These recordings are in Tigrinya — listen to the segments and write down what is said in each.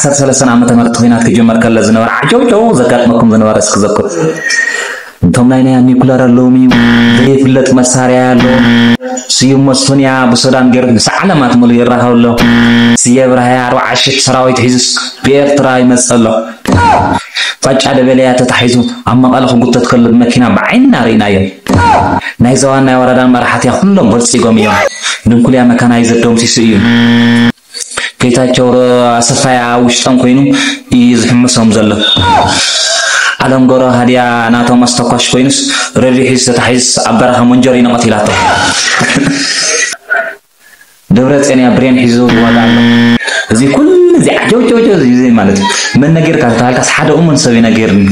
ዓሰርተ ሰለስተ ዓመተ ምህረት ኹናት ክጅመር ከሎ ዝነበረ ዓጀውጀው ዘጋጥመኩም ዝነበረ እስኪ ዘክሩ። እቶም ናይ ናይ ኒኩለር ኣለዎም እዩ፣ ዘይፍለጥ መሳርያ ኣለዎም። ስዩም መስፍንያ ብሱዳን ገይሩ ምስ ዓለማት ሙሉ ይራኸብ ኣሎ። ስየ ብርሃያ ኣርባዓ ሽሕ ሰራዊት ሒዙስ ብኤርትራ ይመጽእ ኣሎ። ፋጫ ደበለያ ተታሒዙ ኣብ መቐለ ክጉተት ከሎ ብመኪና ብዓይንና ርኢናዮ። ናይ ዞባን ናይ ወረዳን መራሕትያ ኩሎም በልጺጎም እዮም። ድንኩልያ መካናይዘር ደምሲሱ እዩ። ጌታቸው ኣሰፋያ ውሽጦም ኮይኑ እዩ ዝሕምሶም ዘሎ። ኣለም ጎሮ ሃዲያ ናቶም ኣስተኳሽ ኮይኑስ ረድዩ ሒዙ ተታሒዙስ ኣብ በረኻ መንጀሪኖ ቀቲላቶ። ደብረ ጽዮን እያ ብሬን ሒዙ ይዋጋ ኣሎ። እዚ ኩሉ እዚ ዓጀውጀውጀው እዚ እዚ ማለት እዩ። መን ነጊርካ ተባሃልካስ ሓደ እሙን ሰብ ይነግርኒ።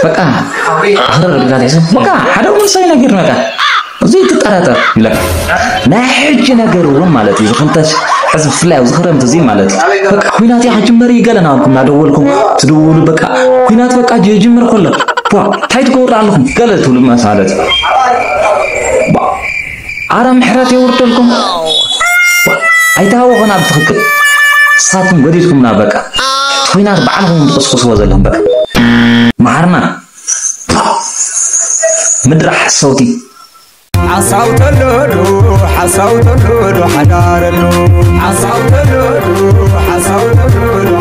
በቃ ኣኽረር ብካ ተሒዙ በቃ ሓደ እሙን ሰብ ይነግርኒ በቃ እዚ ትጠራጠር ይብለካ። ናይ ሕጂ ነገር እውን ማለት እዩ ዝኽንተስ ሕዚ ብፍላይ ኣብዚ ክረምቲ እዚ ማለት እዩ በቃ ኩናት እያ ክጅመር እዩ ገለ ናብኩም እናደወልኩም ትድውሉ በቃ ኩናት በቃ ጅ- ጅምር ከሎ ቧ እንታይ ትገብሩ ኣለኹም ገለ ትብሉ ማለት እዩ። ኣረ ምሕረት የውርደልኩም። ኣይተሃወኹና ብትኽክል ንሳትኩም ገዲድኩምና በቃ እቲ ኹናት ባዕልኹም ትቕስቅስዎ ዘለኹም በቃ መሓርና ምድሪ ሓሰውቲ ሓሳው ተለሉ ሓሳው ተለሉ ሓዳረሉ ሓሳው ተለሉ ሓሳው ተለሉ